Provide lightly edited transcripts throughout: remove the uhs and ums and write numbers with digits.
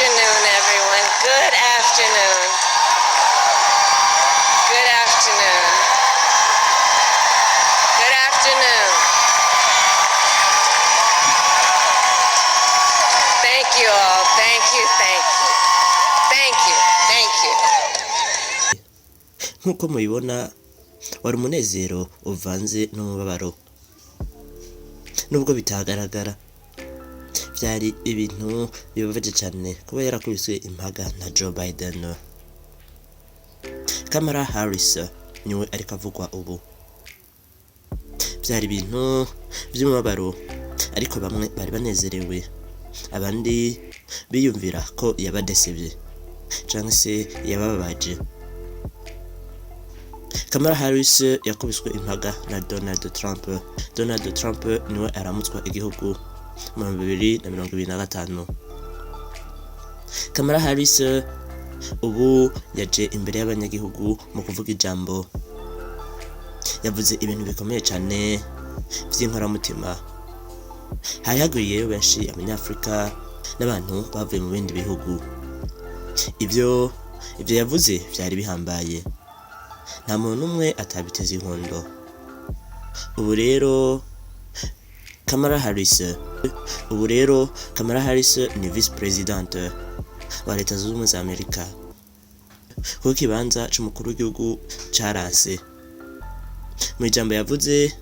afternoon, everyone. Good afternoon. Good afternoon. Good afternoon. Thank you all. Thank you. Thank you. Thank you. Thank you. Nk'uko mubibona, wari umunezero uvanze n'umubabaro, nubwo bitagaragara. Byari ibintu bibabaje cyane kuba yarakubiswe impaga na Joe Biden. Kamala Harris niwe ariko avugwa ubu. Byari ibintu by'umubabaro, ariko bamwe bari banezerewe, abandi biyumvira ko yabadesebye cyangwa se yabababaje. Kamala Harris yakubiswe impaga na Donald Trump. Donald Trump niwe aramutswa igihugu mu 2025. Kamala Harris ubu yaje imbere y'abanyagihugu mu kuvuga ijambo. Yavuze ibintu bikomeye cyane by'inkoramutima. Hari hagwiriyeyo benshi, Abanyafurika n'abantu bavuye mu bindi bihugu. Ibyo yavuze byari bihambaye, nta muntu n'umwe atabiteze inkondo. Ubu rero Kamala Harris, ubu rero Kamala Harris ni vice présidente wa Leta Zunze Ubumwe za Amerika, kuko ikibanza c'umukuru w'igihugu caranse. Mu ijambo yavuze,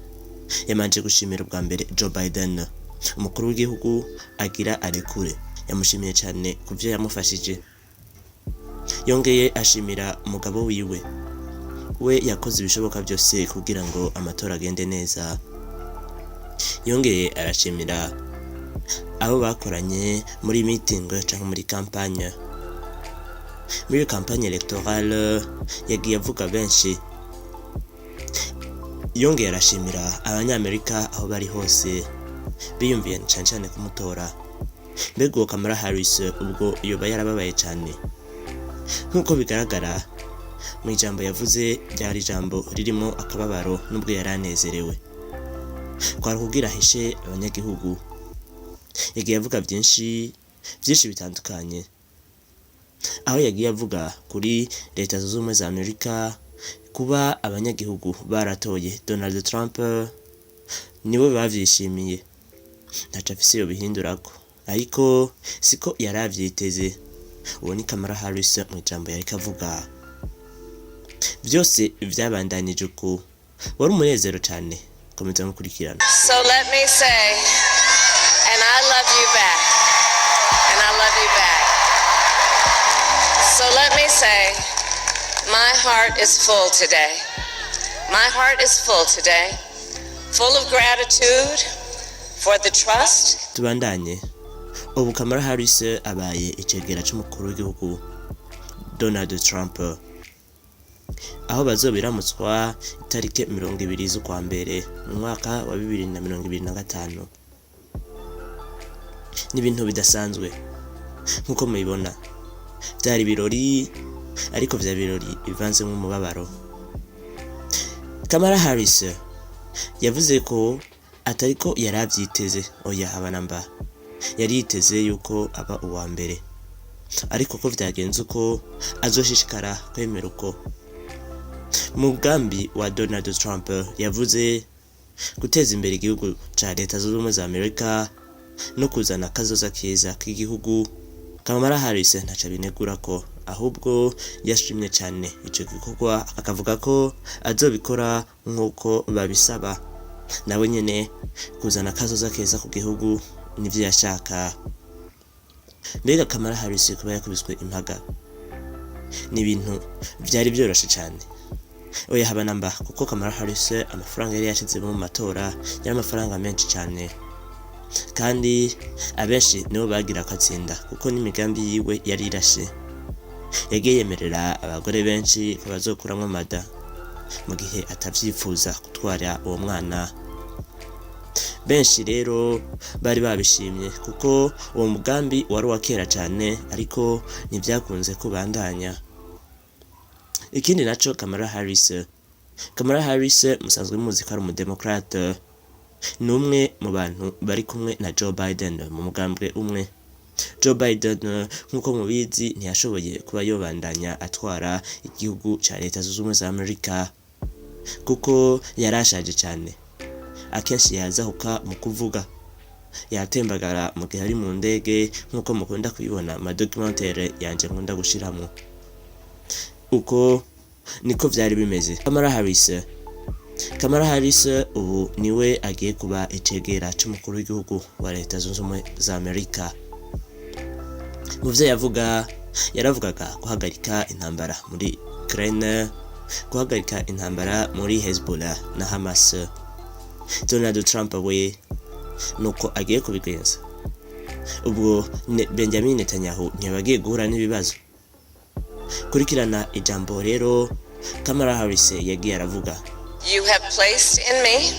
yamanje gushimira ubwa mbere Joe Biden, umukuru w'igihugu agira arekure. Yamushimiye cyane ku byo yamufashije. Yongeye ashimira umugabo wiwe, we yakoze ibishoboka byose kugira ngo amatora agende neza. Yongeye arashimira abo bakoranye muri meeting cyangwa muri campagne, muri campagne électorale. Yagiye avuga benshi. Yongeye arashimira Abanyamerika aho bari hose biyumviye cyane cyane kumutora. Mbega uwo Kamala Harris ubwo yoba yarababaye cyane? Nk'uko bigaragara mu ijambo yavuze, ryari ijambo ririmo akababaro nubwo yari anezerewe. Kwari kugira ahishe abanyagihugu. Yagiye avuga byinshi byinshi bitandukanye, aho yagiye avuga kuri Leta Zunze Ubumwe za Amerika, kuba abanyagihugu baratoye Donald Trump nibo bavyishimiye, ntaco afise yobihindurako, ariko siko yari avyiteze. Uwo ni Kamala Harris mu ijambo yariko avuga. Byose vyabandanije uku, wari umunezero cane. Komeza mukurikirana. So let me say, and I love you back. And I love you back. So let me say, my heart is full today. My heart is full today, full of gratitude for the trust Tubandanye. Ubu Kamala Harris abaye icegera c'umukuru w'igihugu Donald Trump, aho bazobiramutswa itariki 20 z'ukwa mbere mu mwaka wa 2025. Ni ibintu bidasanzwe. Nk'uko mubibona, byari ibirori, ariko vya birori bivanzemwo umubabaro. Kamala Harris yavuze ko atariko yari avyiteze, oya, haba namba. Yari yiteze yuko aba uwa mbere, ariko ko vyagenze uko, azoshishikara kwemera uko. Mu mugambi wa Donald Trump, yavuze guteza imbere igihugu ca Leta Zunze Ubumwe za Amerika no kuzana akazoza keza k'igihugu. Kamala Harris ntaco abinegura ko, ahubwo yashimye cyane ico gikorwa, akavuga ko azobikora nk'uko babisaba. Nawe nyene kuzana akazoza keza ku gihugu nivyo yashaka. Mbega Kamala Harris kuba yakubiswe impaga ni ibintu vyari vyoroshe cane? Oya, haba namba, kuko Kamala Harris amafaranga yari yashizemo mu matora yari amafaranga menshi cyane, kandi abenshi nibo bagira akatsinda, kuko n'imigambi yiwe yari irashe. Yagiye yemerera abagore benshi ko bazokuramwo amada mu gihe atavyifuza gutwara uwo mwana. Benshi rero bari babishimye, kuko uwo mugambi wari uwa kera cyane, ariko ntibyakunze kubandanya. Ikindi naco, Kamala Harris musanzwe muzi ko ari umudemokrate, ni umwe mu bantu bari kumwe na Joe Biden mu mugambwe umwe. Joe Biden, nk'uko mubizi, ntiyashoboye kuba yobandanya atwara igihugu ca Leta Zunze Ubumwe za Amerika kuko yarashaje cane. Akenshi yazahuka mu kuvuga, yatembagara mu gihe ari mu ndege, nk'uko mukunda kubibona mu madocumentaire yanje nkunda gushiramwo. Uko niko vyari bimeze. Kamala Harris ubu niwe agiye kuba icegera c'umukuru w'igihugu wa Leta Zunze Ubumwe za Amerika. Mu vyo yavuga, yaravugaga guhagarika intambara muri Ukraine, guhagarika intambara muri Hezbollah na Hamas. Donald Trump we nuko agiye kubigenza. Ubwo Benjamin Netanyahu ntiyabagiye guhura n'ibibazo. Kurikirana ijambo rero Kamala Harris yagiye aravuga. You have placed in me,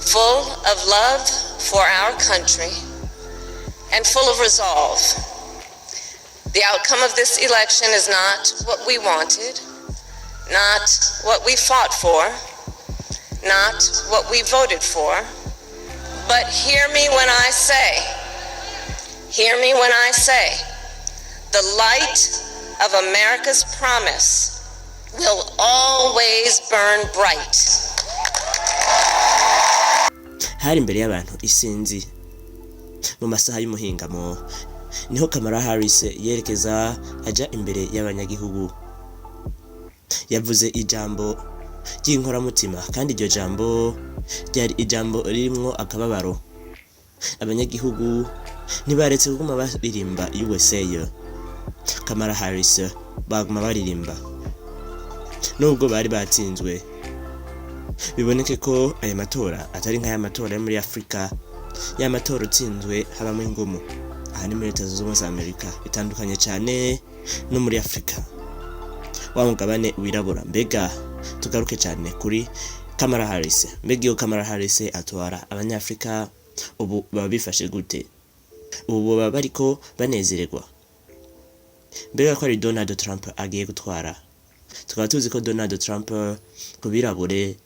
full of love for our country and full of resolve. The outcome of this election is not what we wanted, not what we fought for, not what we voted for. But hear me when I say, hear me when I say, the light of America's promise will always burn bright. Hari imbere y'abantu isinzi mu masaha y'umuhingamo, niho Kamala Harris yerekeza aja imbere y'abanyagihugu. Yavuze ijambo ry'inkoramutima, kandi iryo jambo ryari ijambo ririmwo akababaro. Abanyagihugu ntibaretse kuguma baririmba "USA Kamala Harris", baguma baririmba nubwo bari batsinzwe. Biboneke ko aya matora atari nk'aya matora yo muri Afurika, ya matora utsinzwe habamo ingumu. Aha ni muri Leta Zunze Ubumwe za Amerika, bitandukanye cyane no muri Afurika, wa mugabane wirabura. Mbega tugaruke cyane kuri Kamala Harris. Mbega iyo Kamala Harris atwara, abanyafurika ubu baba bifashe gute? Ubu baba bariko banezererwa? Mbega ko ari Donald Trump agiye gutwara, tukaba tuzi ko Donald Trump ku birabure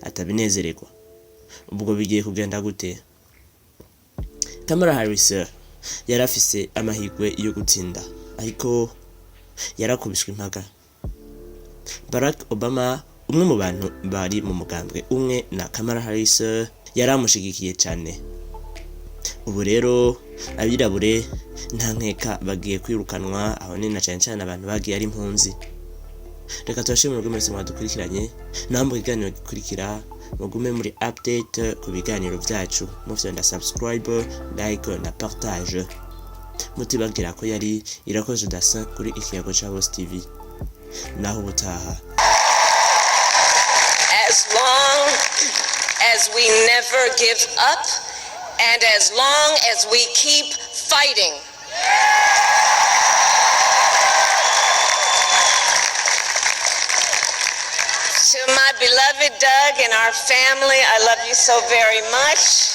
atabinezererwa, ubwo bigiye kugenda gute? Kamala Harris yari afise amahirwe yo gutsinda, ariko yarakubiswe impaga. Barack Obama, umwe mu bantu bari mu mugambwe umwe na Kamala Harris, yari amushigikiye cyane. Ubu rero abirabure nta nkeka bagiye kwirukanwa, aho ni na cyane cyane abantu bagiye ari impunzi. Reka tubashimire mwese mwadukurikiranye. Naho mu kiganiro gikurikira, mugume muri update ku biganiro byacu, mufyonda subscribe, like na partage. Mutibagira ko yari Irakoze Dasin kuri Ikiyago ca Bose TV. Naho ubutaha. As long as we never give up and as long as we keep fighting. To my beloved Doug and our family, I love you so very much.